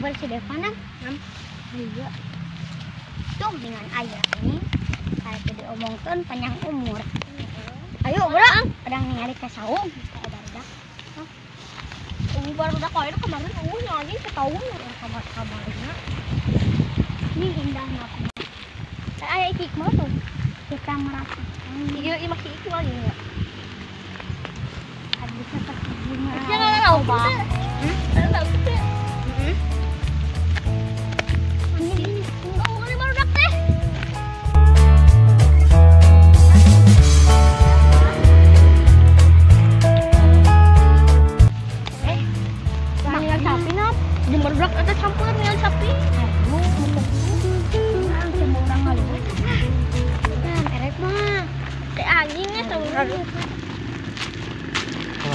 Ngabuburit si Devana. Iya. Tuh dengan ayah ini kayak tadi omongkeun panjang umur. Ayo bro, pedang ningali ka saung. Barudak. Barudak wae kemarin eueuh anjing setahun kamar-kamarna. Ini indahnya aku. Aya hikmah tuh. Kita merasakan. Iya, iya masih ikhlas ya. Ada seperti bunga. Jangan lupa. Hah? Heeh. Ini enggak boleh barudak teh. Mangan sapi nap. Jeung barudak eta campur dengan sapi. Aduh, coba urang ngaliwet. Nah, erek mah. Teh anjingnya sebenarnya.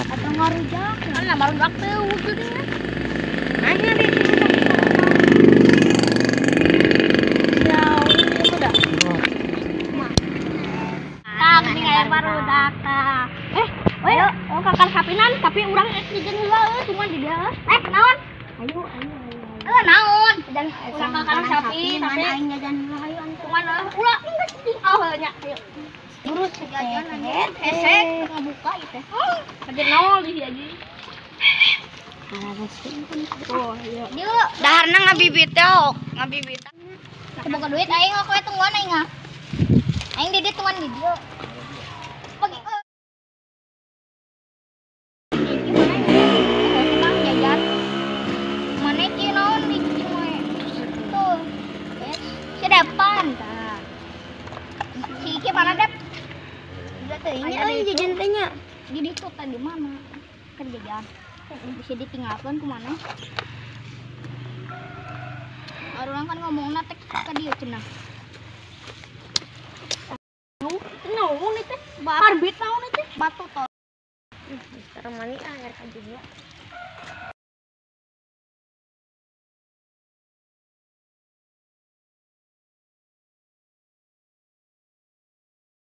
Atau ngarujak. Kan lah barudak teh wujudnya. Nanya deh. Jauh itu dah. Tah, gini aya barudak tah. Ayo, oh kakak sapinan tapi urang rek jajan heula euy, cuma di dia. Naon? Ayo, ayo, ayo. Naon? Dan urang kakak sapi, tapi aing jajan heula ayo antu. Cuman ulah enggak sih. Oh, nya, ayo. Terus jajan hese ngabuka ieu teh. Kajet nol di aja. Oh, iya. Daharna ngabibit teh, ngabibit. Semoga duit aing aku tungguan aing ah. Aing di dieu tungguan di dieu. Pagi jajan. Mana ki naon di cimoe. Tuh. Si Depan. Si Iki mana Dep? Enggak teuing euy jajan teh nya. Di ditu teh di mana? Kan jajan. Bisa ditinggalkan kemana? Orang kan ngomongna teh ka dieu cenah. Naon teh? Karbit naon teh? Batu to. Mister mani ah rek ka dieu.